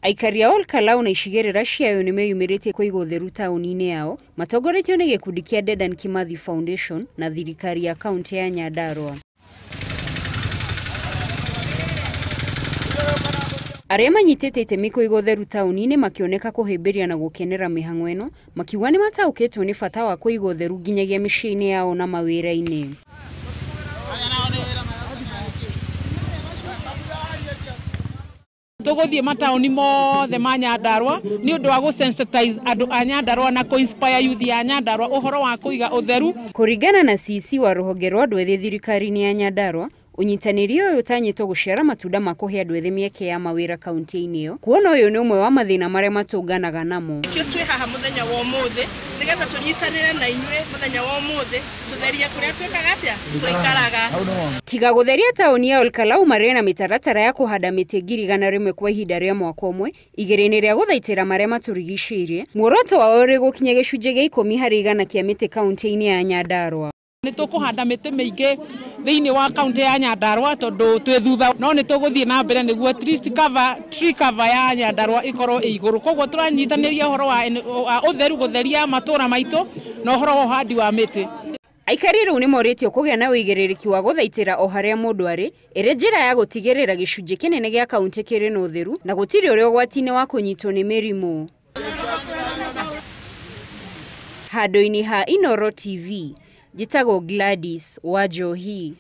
Aikari a Olkalau na icigĩrĩra ciayo nĩ meyumĩrĩtie kũiga ũtheru taũni-inĩ yao matongoretio nĩ gĩkundi kĩa Dedan Kimathi Foundation na thirikari ya kaunti ya Nyandarua. Arĩa manyitĩte itemi kũiga ũtheru taũni-inĩ makĩoneka kũhĩmbĩria na gũkenera mĩhang'o ĩno, makiuga nĩ mataũkĩtwo nĩ bata wa kũiga ũtheru nginyagia mĩciĩ-inĩ yao na mawĩra-inĩ. Tũgũthiĩ mataũni mothe ma Nyandarua nĩ ũndũ wa gũ-sensitize andũ a Nyandarua na kũ-inspire youth ya Nyandarua ũhoro wa kũiga ũtheru. Kũringana na CC wa rũhonge rwa andũ ethĩ thirikari-inĩ ya Nyandarua, ũnyitanĩri ũyũ ũtanyĩtwo gũciara matunda ma kũhe andũ ethĩ mĩeke ya mawĩra kaunti-inĩ ĩyo, kuona ũyũ nĩ ũmwe wa mathĩna marĩa matũnganaga namo. Nĩkĩo twĩ haha mũthenya wa ũmũthĩ nĩgetha tũnyitanĩre na inyuĩ mũthenya wa ũmũthĩ tũtherie kũrĩa twĩkaga atĩa tũikaraga. Tiga gũtheria taũni ya Olkalau marĩ na mĩtaratara ya kũhanda mĩtĩ 100,000 kwa ihinda rĩa mwaka ũmwe igĩrĩ-inĩ rĩa gũthaitĩra marĩa matũrigicĩirie. Muoroto wao ũrĩ gũkinya gĩcunjĩ gĩa 10 harĩ igana kĩa mĩtĩ kaunti-inĩ ya Nyandarua. Nĩ tũkũhanda mĩtĩ mĩingĩ thĩinĩ wa kaunti ya Nyandarua tondũ twĩ thutha, no nĩ tũgũthiĩ na mbere nĩguo at least cover, tree cover ya Nyandarua ĩkorwo ĩ igũrũ. Koguo tũranyitanĩria ũhoro wa ũtheru, gũtheria matũra maitũ na ũhoro wa ũhandi wa mĩtĩ. Aikari rĩu nĩ morĩtio kũgĩa na ũigĩrĩrĩki wa gũthaitĩra o harĩa mũndũ arĩ, ĩrĩ njĩra ya gũtigĩrĩra gĩcunjĩ kĩnene gĩa kaunti kĩrĩ na ũtheru na gũtirĩ ũrĩ ũgwati-inĩ wa kũnyitwo nĩ mĩrimũ. Handũ-inĩ ha Inooro TV, njĩtagwo Gladys Wanjohi.